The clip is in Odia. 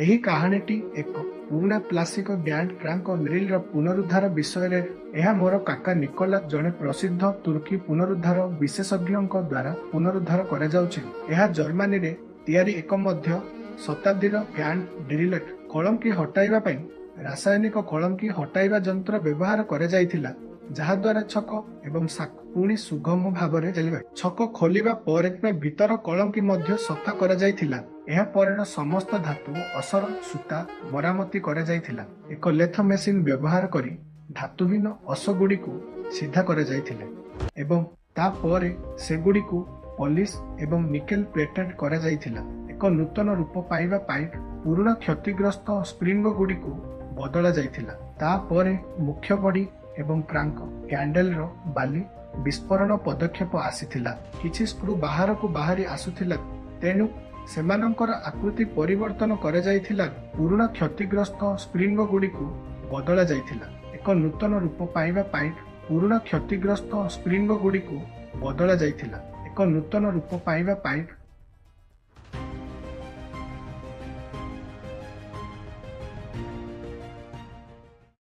ଏହି କାହାଣୀଟି ଏକ ପୁରୁଣା କ୍ଲାସିକ ବ୍ୟାଣ୍ଡ କ୍ରାଙ୍କ ଡ୍ରିଲ୍ର ପୁନରୁଦ୍ଧାର ବିଷୟରେ। ଏହା ମୋର କାକା ନିକୋଲା, ଜଣେ ପ୍ରସିଦ୍ଧ ତୁର୍କୀ ପୁନରୁଦ୍ଧାର ବିଶେଷଜ୍ଞଙ୍କ ଦ୍ୱାରା ପୁନରୁଦ୍ଧାର କରାଯାଉଛି। ଏହା ଜର୍ମାନୀରେ ତିଆରି ଏକ ମଧ୍ୟ ଶତାବ୍ଦୀର ହ୍ୟାଣ୍ଡ ଡ୍ରିଲ୍। କଳଙ୍କି ହଟାଇବା ପାଇଁ ରାସାୟନିକ କଳଙ୍କି ହଟାଇବା ଯନ୍ତ୍ର ବ୍ୟବହାର କରାଯାଇଥିଲା, ଯାହାଦ୍ୱାରା ଛକ ଏବଂ ଶାଖ ପୁଣି ସୁଗମ ଭାବରେ ଚାଲିବେ। ଛକ ଖୋଲିବା ପରେ ଭିତର କଳଙ୍କି ମଧ୍ୟ ସଫା କରାଯାଇଥିଲା। ଏହା ପରେର ସମସ୍ତ ଧାତୁ ଅସର ସୂତା ମରାମତି କରାଯାଇଥିଲା। ଏକ ଲେଥ ମେସିନ୍ ବ୍ୟବହାର କରି ଧାତୁହୀନ ଅସଗୁଡ଼ିକୁ ସିଧା କରାଯାଇଥିଲା ଏବଂ ତାପରେ ସେଗୁଡ଼ିକୁ ପଲିସ୍ ଏବଂ ନିକେଲ ପ୍ଲେଟେଡ୍ କରାଯାଇଥିଲା। ଏକ ନୂତନ ରୂପ ପାଇବା ପାଇଁ ପୁରୁଣା କ୍ଷତିଗ୍ରସ୍ତ ସ୍ପ୍ରିଙ୍ଗଗୁଡ଼ିକୁ ବଦଳା ଯାଇଥିଲା। ତାପରେ ମୁଖ୍ୟ ବଡି ଏବଂ କ୍ରାଙ୍କ ହ୍ୟାଣ୍ଡେଲର ବାଲି ବିସ୍ଫୋରଣ ପଦକ୍ଷେପ ଆସିଥିଲା। କିଛି ସ୍କ୍ରୁ ବାହାରକୁ ବାହାରି ଆସୁଥିଲା, ତେଣୁ ସେମାନଙ୍କର ଆକୃତି ପରିବର୍ତ୍ତନ କରାଯାଇଥିଲା। ପୁରୁଣା କ୍ଷତିଗ୍ରସ୍ତ ସ୍ପ୍ରିଙ୍ଗଗୁଡ଼ିକୁ ବଦଳା ଯାଇଥିଲା। ଏକ ନୂତନ ରୂପ ପାଇବା ପାଇଁ ପୁରୁଣା କ୍ଷତିଗ୍ରସ୍ତ ସ୍ପ୍ରିଙ୍ଗଗୁଡ଼ିକୁ ବଦଳା ଯାଇଥିଲା। ଏକ ନୂତନ ରୂପ ପାଇବା ପାଇଁ